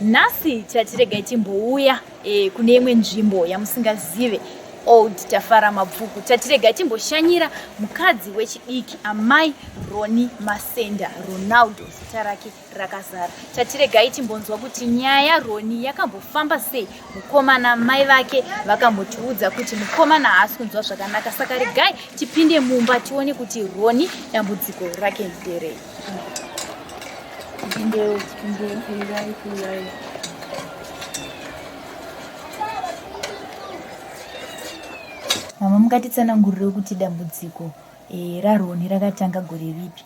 Nhasi tatiregai timbouya e, kune imwe nzvimbo yamusingazive Old Tafara Mabvuku. Tatiregai timboshanyira mukadzi wechidiki amai Roni Masenda Ronaldo zita rake rakazara. Tatiregai timbonzwa kuti nyaya yaRoni yakambofamba sei. Mukomana mai vake vakambotiudza kuti mukomana haasi kunzwa zvakanaka, saka regai tipinde mumba tione kuti Roni dambudziko rake nderei. Tipindewo, tipindewo. Pindai, pindai. Mama mungatitsanangurire kuti dambudziko e, raRoni rakatanga gore ripi?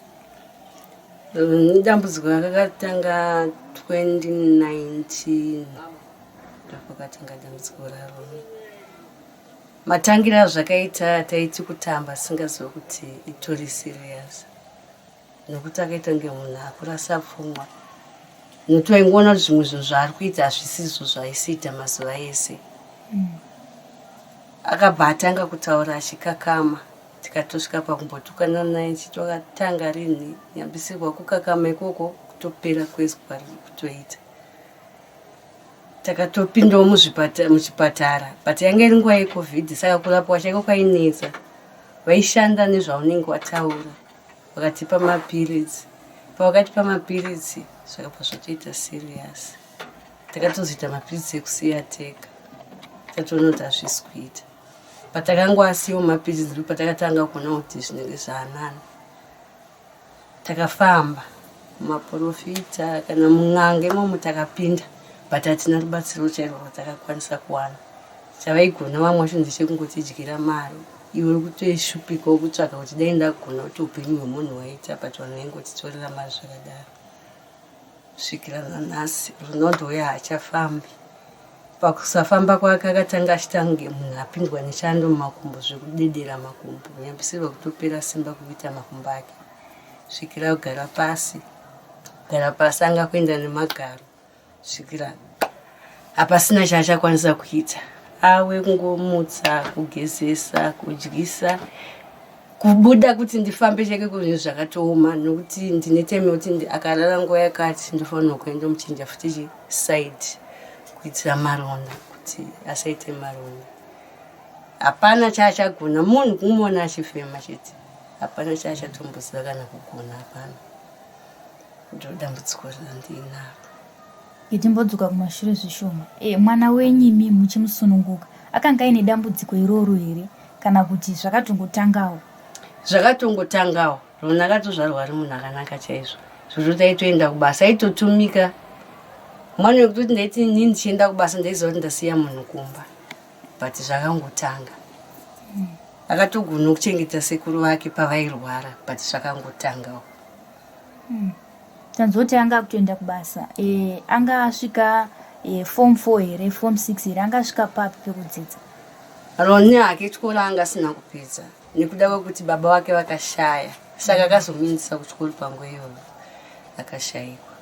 Dambudziko rakatanga 2019 ndopakatanga dambudziko raRoni. Matangira azvakaita taiti kutamba singazive kuti itori serious nokuti akaita kunge munhu akurasa pfungwa nokuti waingoona kuti zvimwe zvinhu zvaari kuita hazvisizvo zvaaisiita mazuva ese. Akabva atanga kutaura achikakama tikatosvika pakumbotukana naye chiti wakatanga rinhi nyambisirwa kukakama ikoko kutopera kwese kwari kutoita takatopindawo muchipatara but yanga iri nguva yecovid saka kurapwa chaiko kwainetsa vaishanda nezvaunenge wataura vakatipa mapiritsi pavakatipa mapiritsi zvakabva zvatoita serious takatozoita mapiritsi ekusiya tega tatoona kuti hazvisi kuita Patakangoasiyawo mapiritsi ndipo patakatanga kuona kuti zvinenge zvaanani. Takafamba mumaporofita kana mun'anga imomo takapinda but hatina rubatsiro chairwo rwatakakwanisa kuwana. Chavaigona vamwe vacho ndechekungotidyira mari iwe uri kutoishupikawo kutsvaga kuti dai ndagona kuti upenyu hwemunhu hwaita but vanhu vaingotitorera mari zvakadaro. Kusvikira nanhasi Ronaldo uya haachafambi. Pakusafamba kwake akatanga achiita kunge munhu apindwa nechando mumakumbo zvekudedera makumbo nyambisirwa kutopera simba kuita makumbo ake svikira kugara pasi kugara pasi anga kuenda nemagaro svikira hapasina chaachakwanisa kuita awe kungomutsa kugezesa kudyisa kubuda kuti ndifambe chake kuzvinhu zvakatooma nokuti ndine time yekuti akarara nguva yakati ndofanirwa kuenda muchinja futi side kuitira maronda kuti asaite maronda hapana chaachagona munhu kumuona achifema chete hapana chaachatomboziva kana kugona hapana ndodambudziko randinaro Timbodzoka kumashure zvishoma. E, mwana wenyu imi muchimusununguka akanga aine dambudziko iroro here kana kuti zvakatongotangawo? Zvakatongotangawo. Rona akatozvarwa ari munhu akanaka chaizvo zvekuti aitoenda kubasa aitotumika mwana wekutoti ndaiti ini ndichienda kubasa ndaiziva kuti ndasiya munhu kumba but zvakangotanga akatogona kuchengeta sekuru vake pavairwara but zvakangotangawo. Tanzwa kuti anga akutoenda kubasa e, anga asvika e, form 4 here form 6 here anga asvika papi pekudzidza? Roni hake chikoro anga asina kupedza nekuda kwekuti baba vake vakashaya saka akazomuendesa kuchikoro panguva iyoyo akashaikwa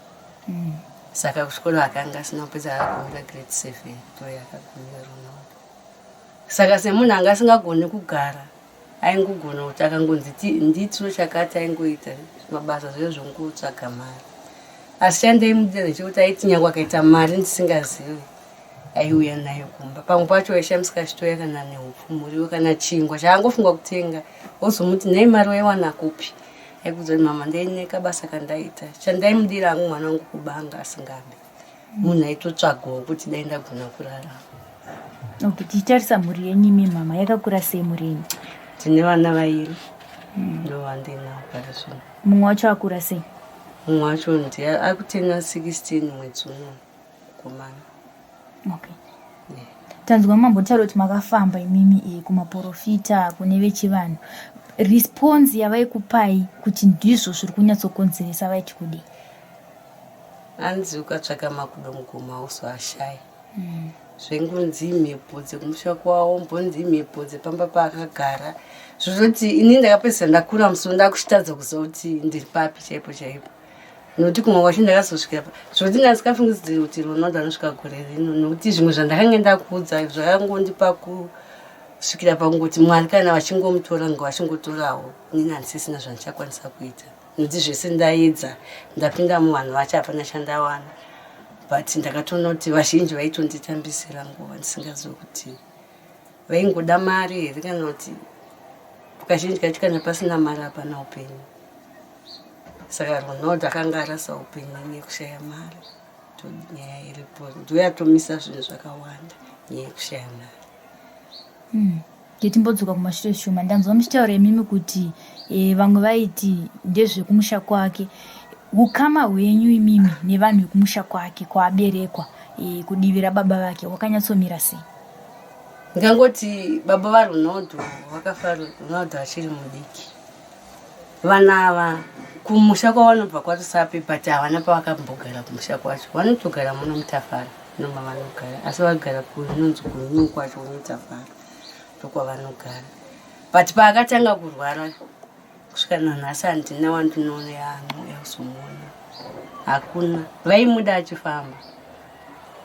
mm. Saka kuchikoro akanga asina kupedza akagumira grade 7 ndoyo akagumira Ronaldo. Saka semunhu anga asingagoni kugara aingogona kuti akangonzi ndiitiro chakati aingoita mabasa zviye zvongotsvaga mari asi chandaimudira ndechekuti aiti nyange akaita mari ndisingazivi aiuya nayo kumba pamwe pacho waishamisika achitouya kana neupfu muriwo kana chingwa chaangofunga kutenga wozomuti nhai mari waiwana kupi aikuudza kuti mama ndaine kabasa kandaita chandaimudira hangu mwana wangu kubanga asingabe munhu aitotsvagawo kuti dai ndagona kurarama. Okay, tichitarisa mhuri yenyu imi mama yakakura sei mhuri yenyu? Tine vana vairi ndovandinavo pari zvino. Mumwe wacho akura sei? Mumwe wacho ndiye akutena 16 mwedzi uno mukomana. Okay. Yeah. Tanzwa mambotaura kuti makafamba imimi eh, kumaporofita kune vechivanhu response yavaikupai kuti ndizvo zviri kunyatsokonzeresa vaiti kudii? Hanzi ukatsvaka makudo mugomo hauzoashaya. Mm. Zvengonzi imhepo dzekumusha kwawo, mbonzi imhepo dzepamba paakagara. Zvozoti ini ndakapedzisira ndakura musoro ndakuchitadza kuziva kuti ndiri papi chaipo chaipo. Nokuti kumwe kwacho ndakazosvikira zvekuti ndandisikafungidziri kuti Ronaldo anosvika gore rino nokuti zvimwe zvandakange ndakuudza zvakangondipa kusvikira pakungoti Mwari kana vachingomutora ngavachingotorawo inini handisisina zvandichakwanisa kuita. Nokuti zvese ndaedza ndapinda muvanhu vacho hapana chandawana. But ndakatoona kuti vazhinji vaitonditambisira nguva ndisingazivi kuti vaingoda mari here kana kuti kazhinji kacho kana pasina mari hapana upenyu. Saka Ronaldo akanga arasa upenyu nekushaya mari. Nyaya iripo ndoyatomisa zvinhu zvakawanda, nyaya yekushaya mari. Ngetimbodzoka kumashure shoma. Ndanzwa muchitaura imimi kuti vamwe vaiti ndezvekumusha kwake. Ukama hwenyu imimi nevanhu vekumusha kwake kwaaberekwa, kudivi rababa vake, wakanyatsomira sei? Ndingangoti baba vaRonaldo vakafa Ronaldo achiri mudiki. Vana ava kumusha kwavanobva kwaRusape, but havana pavakambogara kumusha kwacho. Vanotogara muno muTafara noma vanogara, asi vagara kunonzi kuNew kwacho kunoTafara ndokwavanogara. But paakatanga kurwara kusvika nanhasi handina wandinoona yaanouya kuzomuona, hakuna. Vaimuda achifamba,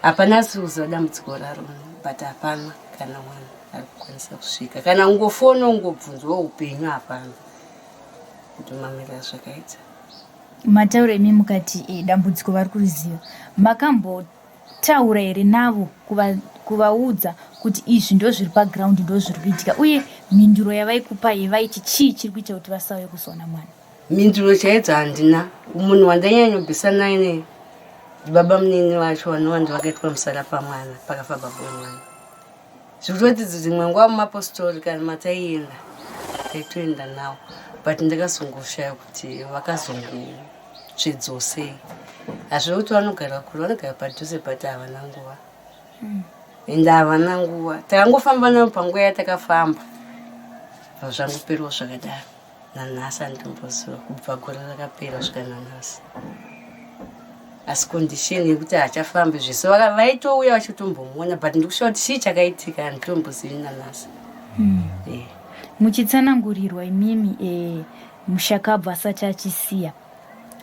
hapana asiri kuziva dambudziko raRoni, but hapana kana mwana ari kukwanisa kusvika kana kungofona ungobvunzwa upenyu, hapana. Ndomamirira zvakaita. Mataura imi mukati dambudziko vari kuriziva. Makambotaura here navo kuvaudza kuti izvi ndo zviri paground, ndo zviri kuitika, uye mhinduro yavaikupai vaiti chii chiri kuita kuti vasauye kuzoona mwana? Mhinduro chaidzo handina. Munhu wandanyanyobvisa naye baba munini vacho vanova ndovakaitwa musara pamwana pakafa baba wemwana. Zvekutoti dzimwe nguva mumapostori kana mataienda taitoenda nawo, but ndakazongoshaya kuti vakazongotsvedzawo sei. Hazvive kuti vanogara kure, vanogara padhuze, but havana nguva ende havana nguva. Takangofamba navo panguva yatakafamba, bva zvangoperiwo zvakadaro. Nanhasi handitomboziva kubva gore rakapera kusvika nanhasi, asi condition yekuti haachafambi zvese, vaitouya vachitombomuona, but ndikushuva kuti chii chakaitika handitombozivi nanhasi. Muchitsanangurirwa imimi, mushakabvu asati achisiya,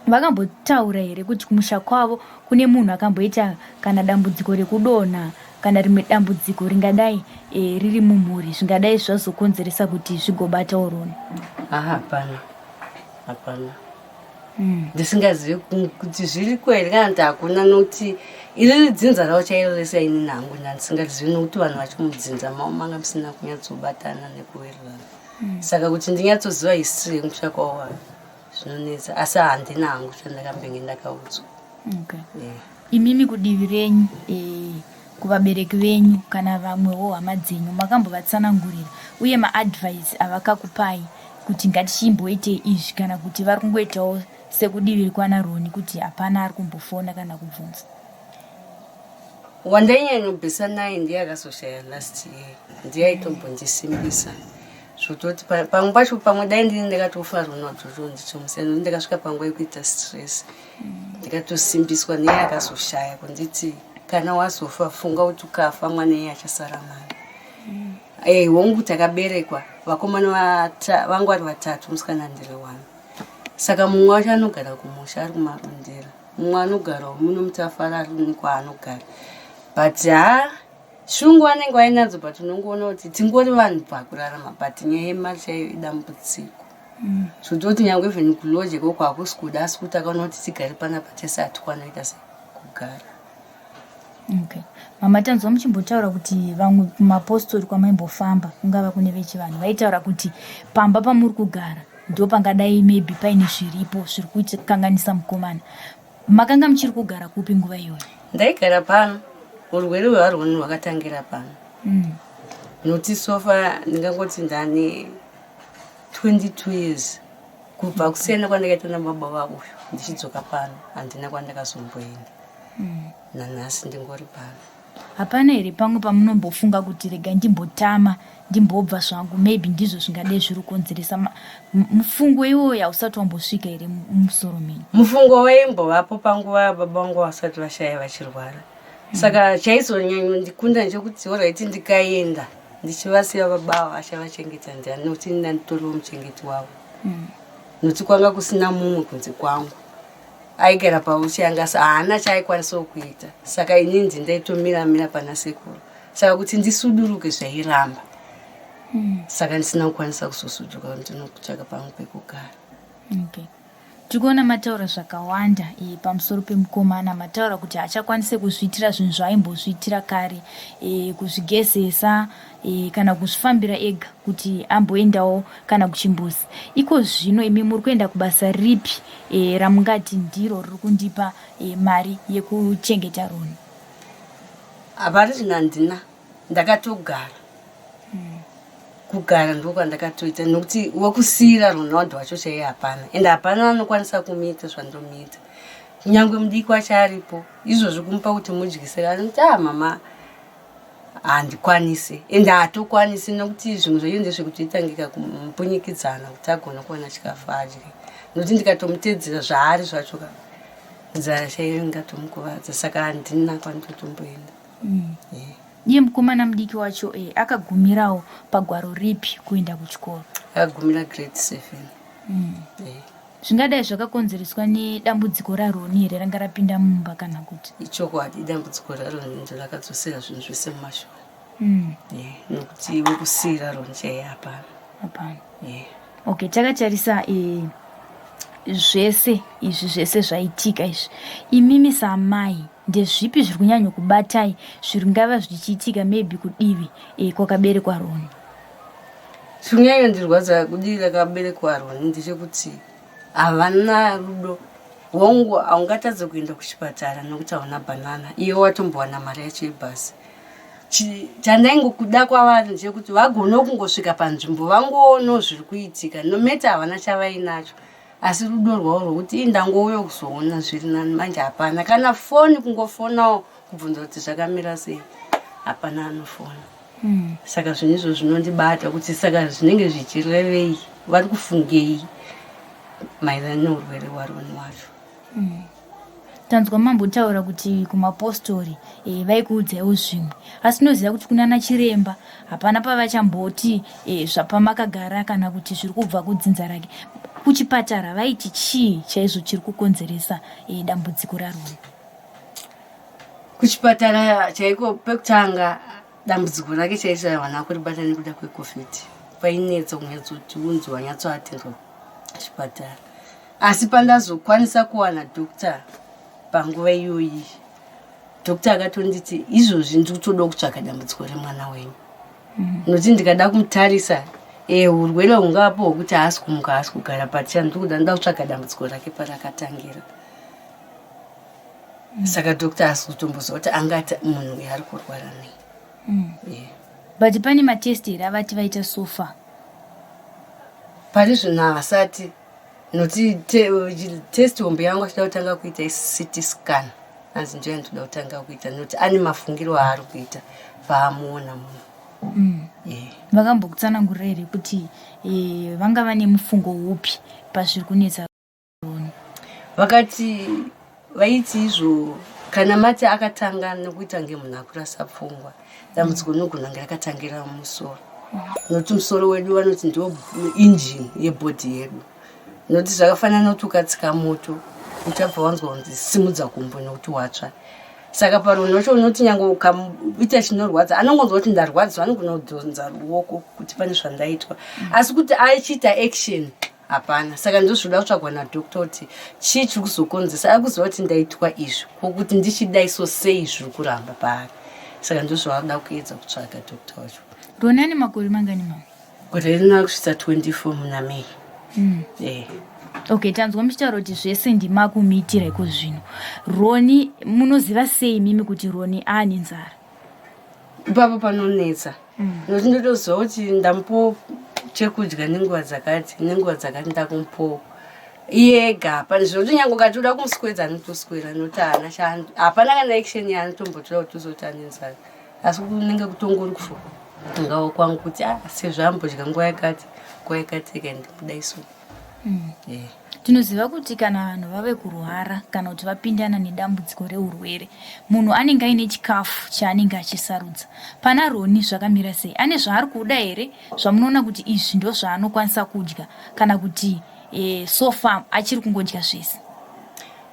vakambotaura here kuti kumusha kwavo kune munhu akamboita kana dambudziko rekudonha kana rimwe dambudziko ringadai riri mumhuri zvingadai zvazokonzeresa kuti zvigobatawo Roni? Aha, hapana, hapana. Ndisingazivi kuti zviriko here kana kuti hakuna, nokuti iriri dzinza ravo chairo rese ini nangu ndandisingarizivi, nokuti vanhu vacho mudzinza mavo manga musina kunyatsobatana nekuwirirana. Saka kuti ndinyatsoziva history yemusha kwavo zvinonetsa, asi handina hangu chandakambenge ndakaudzwa. Okay. Imimi kudivi renyu, kuvabereki venyu kana vamwewo hama dzenyu, makambovatsanangurira uye maadvice avakakupai kuti ngatichimboitei izvi, kana kuti vari kungoitawo sekudivi kwana Roni kuti hapana ari kumbofona kana kubvunza? Wandainyanyobvisa naye ndiye akazoshaya last year, ndiye aitombondisimbisa zvototi pamwe pacho pamwe dai ndini ndakatofa Ronaldo ndichomusiya, nokuti ndakasvika panguva yekuita stress, ndikatosimbiswa neye akazoshaya kunditi kana wazofa funga kuti ukafa mwana iye achasara mani. Hongu takaberekwa vakomana vangu vari vatatu, musikana ndiri one. Saka mumwe wacho anogara kumusha ari kuMarondera, mumwe anogarawo muno muTafara ari kwaanogara, but ha, shungu vanenge vainadzo, but unongoona kuti tingori vanhu pakurarama, but nyaya yemari chaiyo idambudziko. Zvototi nyange even kulodge ikoko hakusi kuda, asi kuti akaona kuti tigare panapa tese hatikwanoita sekugara. Okay. Mama, tanzwa muchimbotaura kuti vamwe kumapostori kwamaimbofamba, kungava kune vechivanhu, vaitaura kuti pamba pamuri kugara ndo pangadai maybe paine zviripo zviri kukanganisa mukomana. Makanga muchiri kugara kupi nguva iyoyo? Ndaigara pano. Urwere hwarwoni hwakatangira pano. Nokuti so far ndingangoti ndane 22 years kubva kusiyana kwandakaita nababa vauyu ndichidzoka pano, handina kwandakazomboenda. Nanhasi ndingori pano. Hapana here pamwe pamunombofunga kuti rega ndimbotama, ndimbobva zvangu, maybe ndizvo zvingadai zviri kukonzeresa? Mufungo iwoyo hausati wambosvika here mumusoro menyu? Mufungo waimbovapo panguva baba vangu vasati vashaya vachirwara. Saka chaizonyanyondikunda ndechekuti alright, ndikaenda ndichivasiya baba ava achavachengeta ndiani, nokuti ini ndanditoriwo muchengeti wavo, nokuti kwanga kusina mumwe kunze kwangu. Aigara pauchi anga haana chaaikwanisawo kuita, saka inini ndaitomira mira pana sekuru. Saka kuti ndisuduruke zvairamba. Saka ndisina kukwanisa kuzosuduruka ndinokutsvaka pamwe pekugara. Okay. Tiri kuona mataura zvakawanda e, pamusoro pemukomana. Mataura kuti haachakwanise kuzviitira zvinhu zvaaimbozviitira kare, e, kuzvigezesa e, kana kuzvifambira ega kuti amboendawo kana kuchimbuzi. Iko zvino imi muri kuenda kubasa ripi e, ramungati ndiro riri kundipa e, mari yekuchengeta Roni? Hapari zvino handina, ndakatogara. Kugara ndokwandakatoita nokuti wekusiira Ronaldo wacho chaiye hapana, ende hapana anokwanisa kumuita zvandomuita. Kunyangwe mudiki wacho aripo, izvozvi kumupa kuti mudyise anoti ah mama handikwanisi, ende haatokwanisi nokuti zvimwe zvacho ndezvekutoitangika kumpunyikidzana kuti agone kuwana chikafu adye, nokuti ndikatomutedzera zvaari zvacho ka nzara chaiyo ingatomukuvadza, saka handina kwandotomboenda. Yeah. Iye mukomana mudiki wacho eh, akagumirawo pagwaro ripi kuenda kuchikoro? Akagumira grade 7. Yeah. Zvingadai zvakakonzereswa nedambudziko raRoni here ranga rapinda mumba kana kuti? Ichokwadi, dambudziko raRoni ndiro rakadzosera zvinhu zvese mumashure. Yeah, nokuti wekusiira Roni chaiye hapana. Hapana. Yeah. Okay, takatarisa eh, zvese izvi zvese zvaitika izvi, imimi saamai ndezvipi zviri kunyanya kubatai zviringava zvichiitika maybe kudivi eh, kwakaberekwa Roni? Chiri ndirwadza kudivi rakaberekwa Roni ndechekuti havana rudo. Hongu, haungatadze kuenda kuchipatara nokuti hauna bhanana, iwe watombowana mari yacho yebhasi. Chandaingokuda kwavari ndechekuti vagone kungosvika panzvimbo vangoonawo zviri kuitika, nometa havana chavainacho, asi rudo rwavo rwokuti ii ndangouya kuzoona zviri nani manje hapana. Kana foni kungofonawo kubvunza kuti zvakamira sei, hapana anofona. Saka zvinhu izvo zvinondibata kuti saka zvinenge zvichirevei, vari kufungei maererano neurwere hwaRoni wacho. Tanzwa mambotaura kuti kumapostori e, vaikuudzaiwo zvimwe, asi tinoziva kuti kunana chiremba hapana pavachamboti e, zvapamakagara kana kuti zviri kubva kudzinza rake. Kuchipatara vaiti chii chaizvo chiri kukonzeresa e, dambudziko raRoni? Kuchipatara chaiko pekutanga dambudziko rake chaizvo havana kuribata nekuda kweCovid, painetsa kunyatsoti unzi wanyatsoatendwa kuchipatara. Asi pandazokwanisa kuwana doctor panguva iyoyi, doctor akatonditi izvozvi ndiri kutoda kutsvaga dambudziko remwana wenyu, nokuti ndikada kumutarisa urwere hungapo hwekuti haasi kumuka, haasi kugara, but chandiri kuda ndoda kutsvaga dambudziko rake parakatangira. Saka doctor haasi kutomboziva kuti angati munhu uyu ari kurwara nei. Yeah. But pane matest here avati vaita so far? Pari zvino havasati, nokuti test hombe yangu achida kutanga kuita iCT scan, anzi ndiyo yandinoda kutanga kuita nokuti ane mafungiro aari kuita paamuona munhu. Yeah. Vakambokutsanangurira here kuti e, vangava nemufungo upi pazviri kunetsa Roni? Vakati vaiti izvo kana mati akatanga nekuita nge munhu akurasa pfungwa, dambudziko rinogona kunge rakatangira mumusoro, nokuti musoro wedu vanoti ndio injini yebhodhi yedu, nokuti zvakafanana nokuti ukatsika moto uchabva wanzwa kunzi simudza kumbo nokuti watsva. Saka paRoni wacho unoti nyange ukaita chinorwadza anongonzwa kuti ndarwadziwa, anogona kudhonza ruoko kuti pane zvandaitwa, asi kuti achiita action hapana. Saka ndozvinoda kutsvagwa nadoctor kuti chii chiri kuzokonzesa ari kuziva kuti ndaitwa izvi, kwokuti ndichidai so sei zviri kuramba paari. Saka ndozvavada kuedza kutsvaga doctor wacho. Roni ane makore mangani mama? Gore rino ari kusvitsa 24 muna May. Okay, tanzwa muchitaura kuti zvese ndimakumuitira iko zvino. Roni munoziva sei imimi kuti Roni aane nzara? Ipapo panonetsa, nokuti ndotoziva kuti ndamupo chekudya nenguva dzakati nenguva dzakati, ndakumupowo iye ega hapana zvinoti nyange ukati uda kumuswedza anotoswera, nokuti haana hapana kana action yaanotombotora kuti uzoti ane nzara, asi kunenge kutongori kufungawo kwangu kuti ah, sezvo ambodya nguva yakati nguva yakati ega ndikudai so. Yeah. Tinoziva kuti kana vanhu vave kurwara kana kuti vapindana nedambudziko reurwere, munhu anenge aine chikafu chaanenge achisarudza. Pana Roni zvakamira sei? Ane zvaari kuda here zvamunoona kuti izvi ndo zvaanokwanisa kudya, kana kuti e, so far achiri kungodya zvese?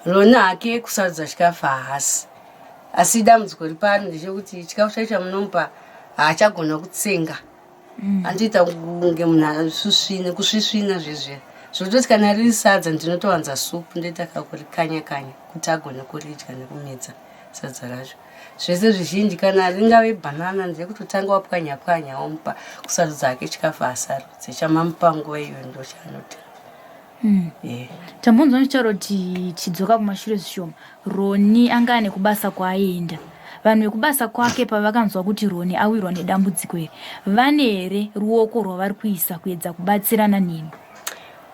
Roni hake kusarudza chikafu haasi, asi dambudziko ripari ndechekuti chikafu chacho chamunomupa haachagona kutsenga. Anotoita kunge munhu asvisvine kusvisvina zvezve. Zvekutoti kana riri sadza ndinotowanza supu ndoita kakurikanya kanya kuti agone kuridya nekumedza sadza racho. Zvese zvizhinji kana ringave bhanana ndekutotanga wapwanya pwanya womupa kusarudza hake chikafu asarudze chamamupa nguva iyoyo ndochaanotanga. Mm. Yeah. Tambonzwa ndichitaura kuti chidzoka kumashure zvishoma. Roni anga ane kubasa kwaaienda. Vanhu vekubasa kwake pavakanzwa kuti Roni awirwa nedambudziko iri, vane here ruoko rwavari kuisa kuedza kubatsirana nemi?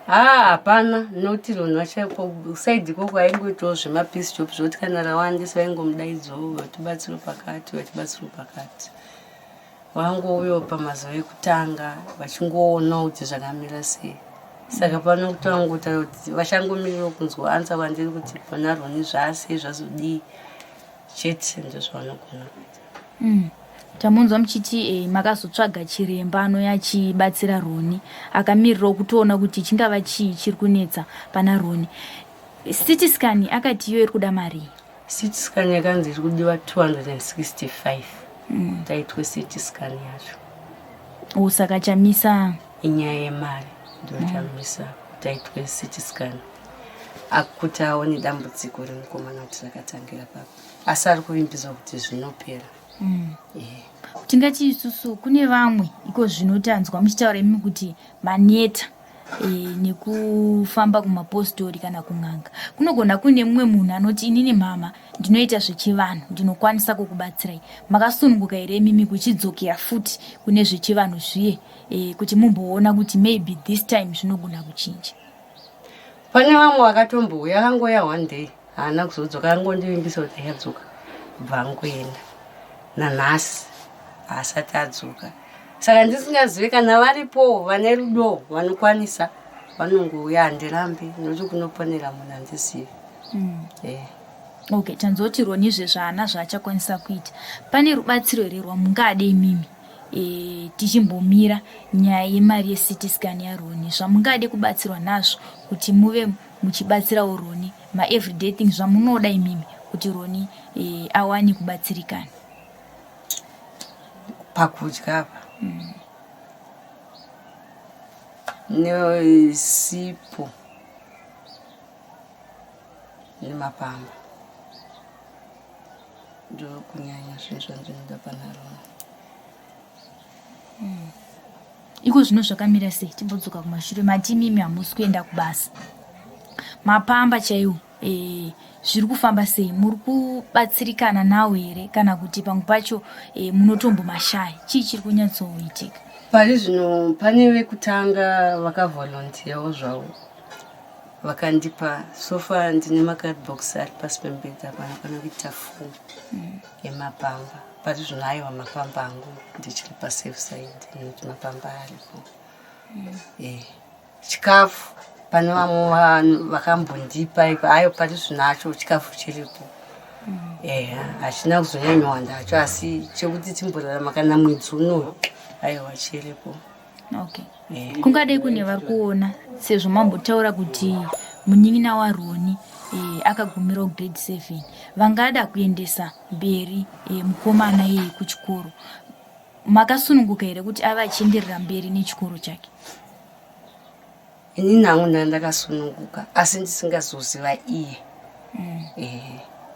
Haa hapana nokuti Roni wacho saidi ikoko aingoitawo zvemapeace job zvekuti kana rawandisa vaingomudaidzawo vatibatsiro pakati vatibatsiro pakati. Vangouyawo pamazuva ekutanga vachingoonawo kuti zvakamira sei saka pano kuti vangotaura kuti vachangomirirawo kunzwa ansa kwandiri kuti pana Roni zvaasei zvazodii chete ndozvavanogona kuita. Tamunzwa muchiti eh, makazotsvaga chiremba anouya achibatsira Roni akamirirawo kutoona kuti chingava chii chiri kunetsa pana Roni. CT scan akati iyo iri kuda marii? CT scan yakanzi iri kudiwa 265 kuti aitwe CT scan yacho. Oh, saka chamisa Inyaya yemari ndochamisa kuti aitwe CT scan akuti aone dambudziko remukomana kuti rakatangira papi asi ari kuvimbiswa kuti zvinopera. Yeah. Tingati isusu kune vamwe iko zvino tanzwa muchitaura imimi kuti maneta e, nekufamba kumapostori kana kun'anga. Kunogona kuine mumwe munhu anoti inini mhama ndinoita zvechivanhu ndinokwanisa kukubatsirai. Makasununguka here imimi kuchidzokera futi kune zvechivanhu zviye e, kuti mumboona kuti maybe this time zvinogona kuchinja? Pane vamwe vakatombouya akangouya one day haana kuzodzoka angondivimbisa kuti achadzoka bva angoenda nanhasi haasati adzoka saka ndisingazive kana varipo vane rudo vanokwanisa vanongouya handirambi nokuti kunoponera munhu handizivi. Yeah. Okay, tanzwa kuti Roni izvezvi haana zvaachakwanisa kuita. Pane rubatsiro here rwamungade imimi e, tichimbomira nyaya yemari yeCT scan yaRoni zvamungade kubatsirwa nazvo kuti muve muchibatsirawo Roni maeveryday things zvamunoda imimi kuti Roni e, awane kubatsirikana? Pakudya apa nesipo nemapamba ndokunyanya zvinhu zvandinoda pana Roni. Iko zvino zvakamira sei? Timbodzoka kumashure. Mati imimi hamusi kuenda kubasa, mapamba chaiwo e, zviri kufamba sei? Muri kubatsirikana nawo here kana kuti pamwe pacho e, munotombomashaya? Chii chiri kunyatsoitika? Pari zvino pane vekutanga vakavholontiyawo zvavo vakandipa sofa. Ndine macardbox ari pasi pemubhedha panokwana kuita 4 emapamba. Pari zvino aiwa mapamba angu ndichiri pasafe side nekuti mapamba aripo. Chikafu pane vamwe vanhu vakambondipa ipa ayo pari zvino acho chikafu chiripo. Eya hachina kuzonyanyowanda hacho asi chekuti timborarama kana mwedzi unoyu aiwa chiripo. Okay. Kungadai kune vari kuona sezvo mambotaura kuti munin'ina waRoni e, akagumirawo grade 7 vangada kuendesa mberi e, mukomana iyeye kuchikoro, makasununguka here kuti ave achienderera mberi nechikoro chake? Inini hangu ndaa ndakasununguka asi ndisingazoziva iye.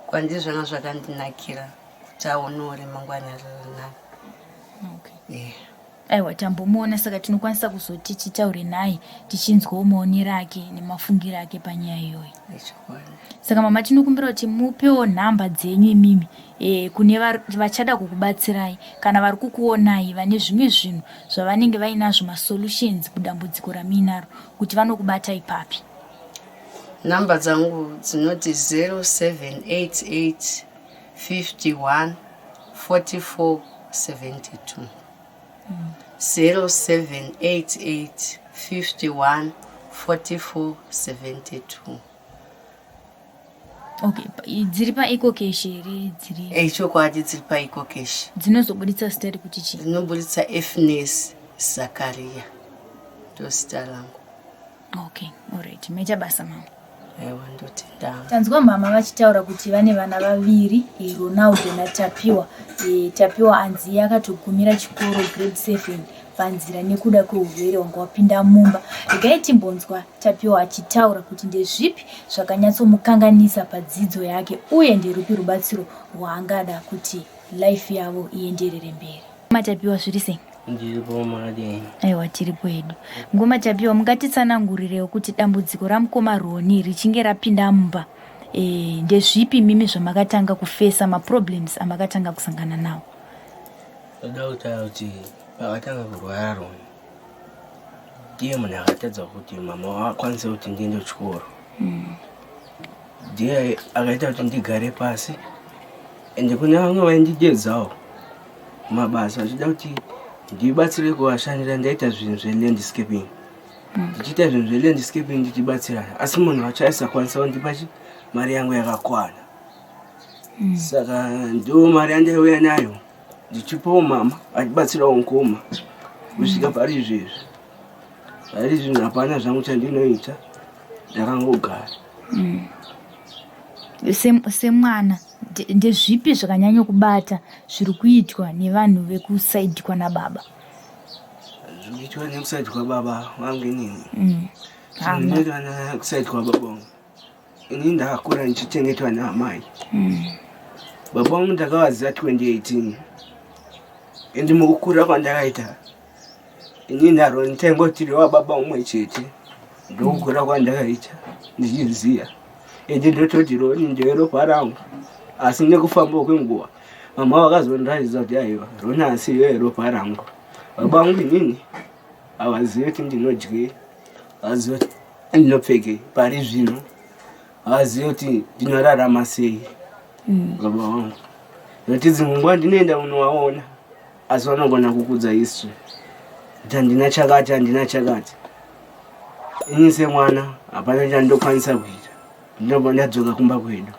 Kwandiri zvanga zvakandinakira kuti aonewo remangwana riri nani. Okay. Aiwa tambomuona saka tinokwanisa kuzoti titaure naye tichinzwawo maonero ake nemafungiro ake panyaya iyoyi. Saka mama tinokumbira kuti mupewo nhamba dzenyu imimi e, kune vachada kukubatsirai kana vari kukuonai vane zvimwe zvinhu zvavanenge vainazvo masolutions kudambudziko ramuinaro kuti vanokubatai papi? Nhamba dzangu dzinoti 0788 51 44 72. 0788 51 44 72. Okay, dziri paEcoCash here dziri? Chokwadi dziri paEcoCash. Dzinozobuditsa zita rekuti chii? Dzinobuditsa Efnes Zakaria ndozita rangu. Okay, alright. Maita basa mama. Aiwa ndotenda. Tanzwa mama vachitaura kuti vane vana vaviri, Ronaldo naTapiwa. Tapiwa anzi akatogumira chikoro grade 7. panzira nekuda kweurwere hwanga wapinda mumba. Regai timbonzwa Tapiwa achitaura kuti ndezvipi zvakanyatsomukanganisa padzidzo yake uye nderupi rubatsiro rwaangada kuti life yavo ienderere mberi. Matapiwa zviri sei? Ndiripo makadini? Aiwa tiripo hedu. Mukoma Tapiwa mungatitsanangurirewo kuti dambudziko ramukoma Roni richinge rapinda mumba e, ndezvipi mimi zvamakatanga kufesa maproblems amakatanga kusangana nawo? Ndoda kutaura kuti pakatanga kurwara Roni ndiye munhu akatadza kuti mama vakwanise kuti ndiende kuchikoro. Ndiye akaita kuti ndigare pasi ende kune vamwe vaindidedzawo mabasa vachida kuti ndibatsire kuvashandira ndaita zvinhu zvelandscaping ndichiita zvinhu zvelandscaping ndichibatsirana asi munhu wacho aisakwanisa kundipa chi mari yangu yakakwana saka ndo mari yandaiuya nayo ndichipawo mama achibatsirawo mukoma kusvika pari izvezvi pari zvino hapana zvangu chandinoita ndakangogara Semwana ndezvipi zvakanyanya kubata zviri kuitwa nevanhu vekusaidhi kwana baba? Zviri kuitwa nekusaidhi kwababa vangu inini zvinoitwa nekusaidhi kwababa vangu ini ndakakura ndichichengetwa naamai baba vangu ndakavaziva 2018 ende mukukura kwandakaita ini naro nditaingotiri wababa umwe chete ndokukura kwandakaita ndichiziva ende ndototi roni nderopa rangu asi nekufamba kwenguva mama vakazondiratidza kuti aiwa roni asiyo yeropa rangu baba vangu inini havazivi kuti ndinodyei havazivi kuti ndinopfekei pari zvino havazivi kuti ndinorarama sei baba vangu nokuti dzimwe nguva ndinoenda kunovaona asi vanogona kukudza history kuti handina chakati handina chakati ini semwana hapana chandinokwanisa kuita ndinobva ndadzoka kumba kwedu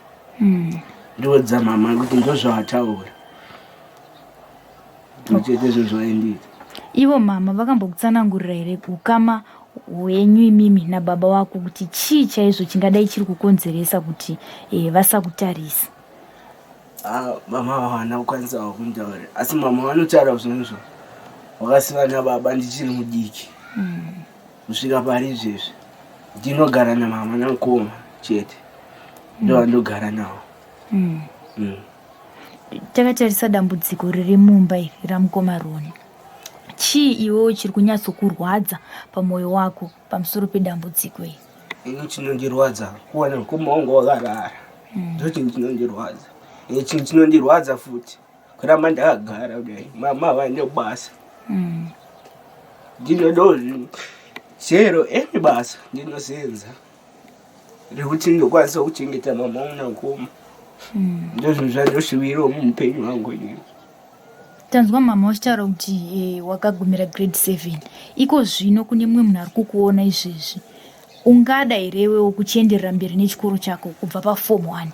ndoudza mama kuti ndozvavataura ndochete zvinhu zvaindiita Ivo mama vakambokutsanangurira here ukama hwenyu imimi nababa wako kuti chii chaizvo chingadai chiri kukonzeresa kuti eh, vasakutarisa? Ah, mama havana kukwanisa kunditaurira asi mama vanotaura zvinhu wakasiva nababa ndichiri mudiki kusvika pari izvezvi ndinogara namama namukoma chete ndovandogara navo Takatarisa dambudziko riri mumba iri ramukoma Roni, chii iwewo chiri kunyatsokurwadza pamwoyo wako pamusoro pedambudziko iri? Ini chinondirwadza kuwana mukoma wangu wakarara ndo chinhu chinondirwadza ende chinhu chinondirwadza futi kuramba ndakagara kudai mama vaende kubasa ndinodawo zvinhu chero any basa ndinosenza rekuti ndokwanisa kuchengeta mama wangu namukoma ndozvinhu zvandoshuwirawo muupenyu hwangu inini Tanzwa mama vachitaura kuti eh, wakagumira grade 7 iko zvino kune mumwe munhu ari kukuona izvezvi ungada here iwewo kuchienderera mberi nechikoro chako kubva paform 1?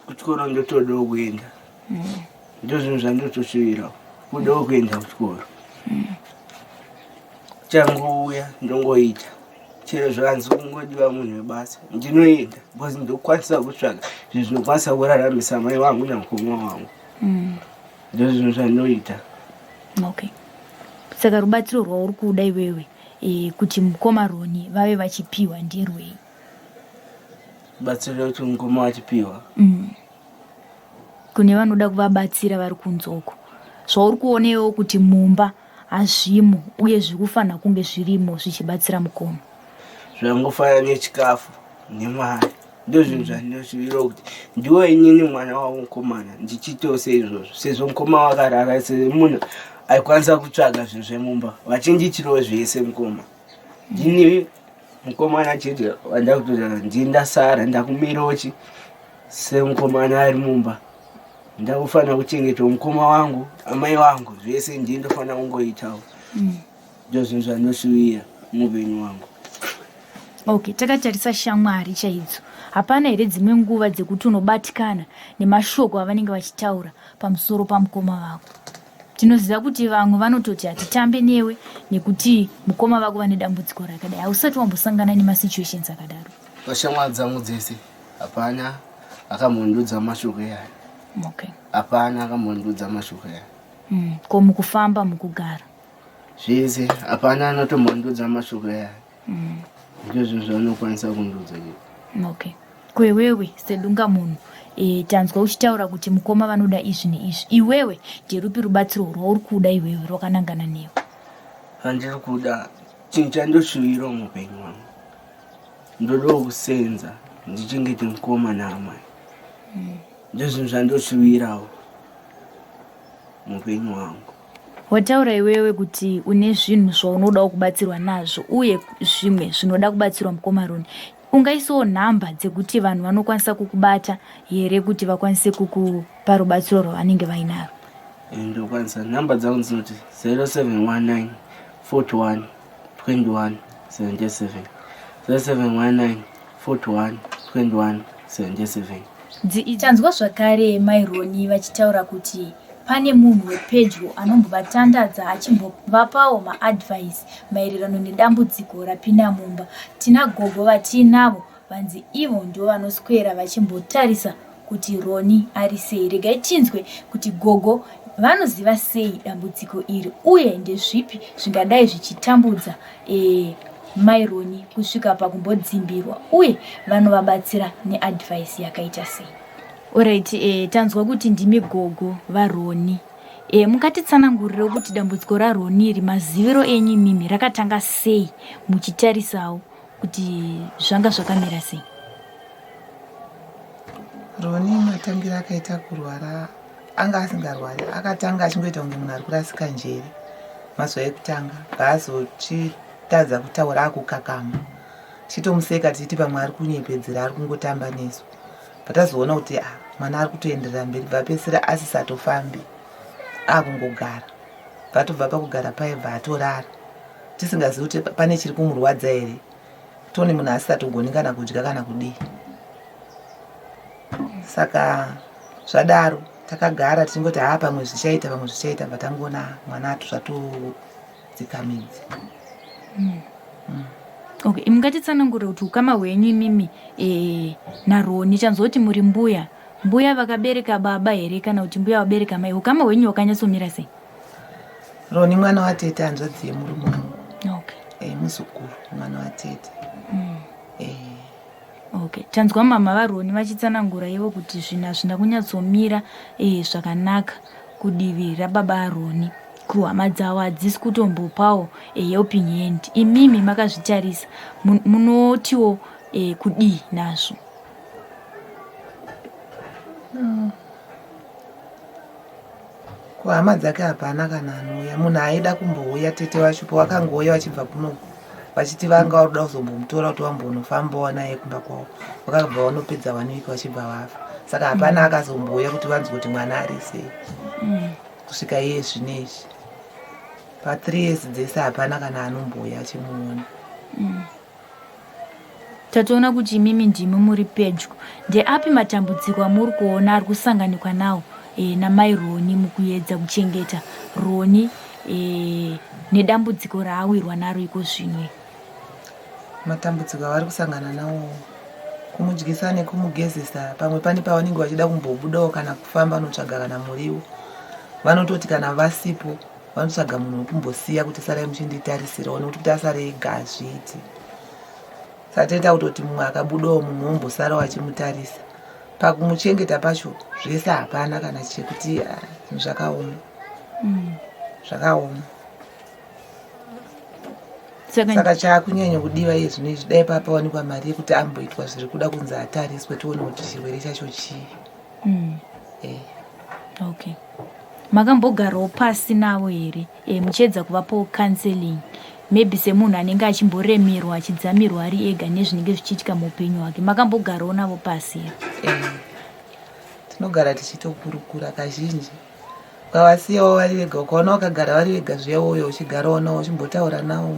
Kuchikoro ndotodawo kuenda ndozvinhu zvandotoshuwirawo kudawo kuenda kuchikoro changouya ndongoita chero zvanzi kungodiwa munhu webasa ndinoenda because ndokwanisa kutsvaga zvinhu zvinokwanisa kuraramisa mai vangu namukoma wangu ndozvinhu zvandinoita Okay, saka rubatsiro rwauri kuda iwewe e, kuti mukoma Roni vave vachipiwa nderwei? Rubatsiro rekuti mukoma vachipiwa Kune vanoda kuvabatsira vari kunze uko zvauri kuonewo kuti mumba hazvimo uye zviri kufanira kunge zvirimo zvichibatsira mukoma? Zvangofanana nechikafu nemari ndozvinhu zvandinoshuvira kuti ndiwo inini mwana wavo mukomana ndichiitawo seizvozvo sezvo mukoma wakarara semunhu aikwanisa kutsvaga zvinhu zvemumba vachindiitirawo zvese mukoma ndini mukomana chete wandakutoa ndini ndasara ndakumirawo chi semukomana ari mumba ndakufanira kuchengeta mukoma wangu amai vangu zvese ndini ndofanira kungoitawo ndozvinhu zvandinoshuvira muupenyu hwangu. Okay, takatarisa shamwari chaidzo hapana here dzimwe nguva dzekuti unobatikana nemashoko avanenge vachitaura pamusoro pamukoma vako? Tinoziva kuti vamwe vanototi hatitambe newe nekuti mukoma vako vane dambudziko rakadai. Hausati wambosangana nemasituations akadaro? Pashamwari dzangu dzese hapana akambondiudza mashoko iyaya. Okay. Hapana akambondiudza mashoko iyaya. Ko mukufamba, mukugara? Zvese hapana anotombondudza mashoko aya. Ndizvo zvaanokwanisa kundudza chete. Okay, kwewewe sedunga munhu, tanzwa uchitaura kuti mukoma vanoda izvi neizvi. Iwewe nderupi rubatsiro rwauri kuda iwewe rwakanangana newe? Handiri kuda chinhu chandoshuvira muupenyu hwangu, ndodawo kusenza ndichengete mukoma naamai. Ndozvinhu zvandoshuvirawo muupenyu hwangu. Wataura iwewe kuti une zvinhu zvaunodawo kubatsirwa nazvo uye zvimwe zvinoda kubatsirwa mukoma Roni. Ungaisawo nhamba dzekuti vanhu vanokwanisa kukubata here kuti vakwanise kukupa rubatsiro rwavanenge vainaro? Ndokwanisa. Nhamba dzangu dzinoti 0719 41 21 77, 0719 41 21 77. Tanzwa zvakare mai Roni vachitaura kuti pane munhu wepedyo anombovatandadza achimbovapawo maadvice maererano nedambudziko rapinda mumba. Tina gogo vatiinavo vanzi ivo ndo vanoswera vachimbotarisa kuti Roni ari sei. Regai tinzwe kuti gogo vanoziva sei dambudziko iri uye ndezvipi zvingadai zvichitambudza mai Roni kusvika pakumbodzimbirwa, uye vanovabatsira neadvice yakaita sei. Alright, tanzwa kuti ndimi gogo vaRoni. Mungatitsanangurire kuti dambudziko raRoni iri, maziviro enyu imimi, rakatanga sei muchitarisawo kuti zvanga zvakamira sei? Roni matangira akaita kurwara, anga asingarwari. Akatanga achingoita kunge munhu ari kurasika njere mazuva ekutanga, bvaazochitadza kutaura, akukakama. Tichitomuseka tichiti pamwe ari kunyepedzera, ari kungotamba nesu. Patazoona kuti ah, mwana ari kutoenderera mberi, bvapedzisira asisatofambi, akungogara. Bvatobva pakugara paye bva atorara, tisingazivi kuti pane chiri kumurwadza here. Tone munhu asisatogoni kana kudya kana kudii. Saka zvadaro takagara tichingoti haa, pamwe zvichaita, pamwe zvichaita. Bva tangoona mwana zvatodzika midzi. Okay, mungatitsanangurire kuti ukama hwenyu imimi naRoni? Tanzwa kuti muri mbuya. Mbuya vakabereka baba here kana kuti mbuya vabereka mai? Ukama hwenyu hwakanyatsomira sei? Roni mwana watete, hanzvadzi yemurume wangu. Muzukuru, mwana watete. Okay, tanzwa mama vaRoni vachitsanangura ivo kuti zvinhu hazvina kunyatsomira zvakanaka kudivi rababa aRoni, kuhama dzavo hadzisi kutombopawo helping hand. Imimi makazvitarisa, munotiwo kudii nazvo? Kuhama dzake hapana kana anouya. Munhu aida kumbouya, tete vacho, pavakangouya vachibva kunoku vachiti vanga varuda kuzombomutora kuti vambonofambawo naye kumba kwavo, vakabva vanopedza one week vachibva vafa. Saka hapana akazombouya kuti vanzwe kuti mwana ari sei kusvika iye zvino izvi. Pa3 years dzese hapana kana anombouya achimuona. Tatoona kuti imimi ndimi muri pedyo. Ndeapi matambudziko amuri kuona ari kusanganikwa nawo namai Roni mukuedza kuchengeta Roni nedambudziko raawirwa naro iko zvino? Matambudziko avari kusangana nawo, kumudyisa nekumugezesa. Pamwe pane pavanenge vachida kumbobudawo kana kufamba notsvaga kana muriwo, vanototi kana vasipo vanotsvaga munhu wekumbosiya kuti sarai muchinditarisirawo, nekuti kuti asare ega hazviiti. Saka toita kutoti mumwe akabudawo, mumwe wombosarawo achimutarisa. Pakumuchengeta pacho zvese hapana kana chekuti, ah, zvinhu zvakaoma, zvakaoma. Saka chaakunyanya kudiwa iye zvino izvi, dai papawanikwa mari yekuti amboitwa zviri kuda kunzi atariswe, tione kuti chirwere chacho chii. Okay, makambogarawo pasi navo here muchiedza kuvapawo counseling, maybe semunhu anenge achimboremerwa, achidzamirwa ari ega nezvinenge zvichiitika muupenyu hwake? Makambogarawo navo pasi here? Tinogara tichitokurukura kazhinji. Ukavasiyawo vari vega, ukaona vakagara vari vega zviya, uyo uchigarawo navo uchimbotaura navo,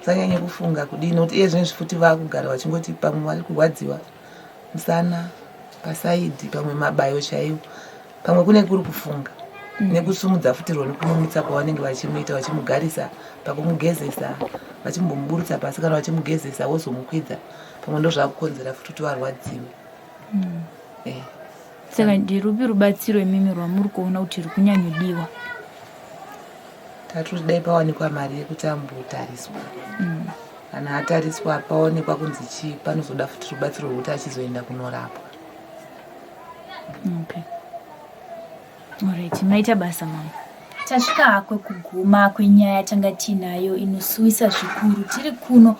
usanyanye kufunga kudii, nokuti iye zvinezvi futi vakugara vachingoti pamwe vari kurwadziwa musana, paside pamwe mabayo chaiwo, pamwe kune kuri kufunga nekusumudza futi Roni, kumumutsa kwavanenge vachimuita, vachimugarisa pakumugezesa, vachimbomuburutsa pasi kana vachimugezesa vozomukwidza, pamwe ndo zvakukonzera futi kuti varwadziwe. Saka nderupi rubatsiro imimi rwamuri kuona kuti ruri kunyanyodiwa? Tatoti dai pawanikwa mari yekuti ambotariswa. Kana atariswa paonekwa kunzi chii, panozoda futi rubatsiro rwekuti achizoenda kunorapwa. Okay. Alright, maita basa mama. Tasvika hakwe kuguma kwenyaya tanga tiinayo inosuwisa zvikuru. Tiri kuno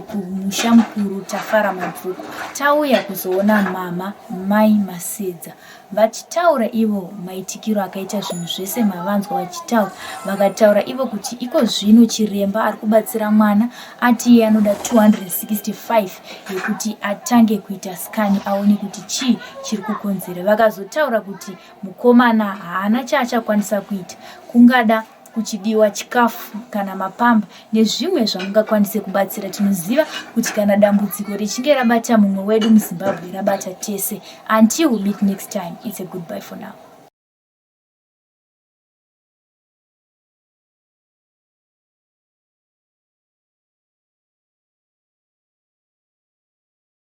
kumusha mukuru Tafara Mabvuku. Tauya kuzoona mama Mai Masedza vachitaura ivo maitikiro akaita zvinhu zvese mavanzwa vachitaura. Vakataura ivo kuti iko zvino chiremba ari kubatsira mwana ati iye anoda 265 yekuti atange kuita scan aone kuti chii chiri kukonzera. Vakazotaura kuti mukomana haana chaachakwanisa kuita, kungada kuchidiwa chikafu kana mapamba nezvimwe zvamungakwanise kubatsira. Tinoziva kuti kana dambudziko richinge rabata mumwe wedu muZimbabwe, rabata tese. Until we meet next time, it's a goodbye for now.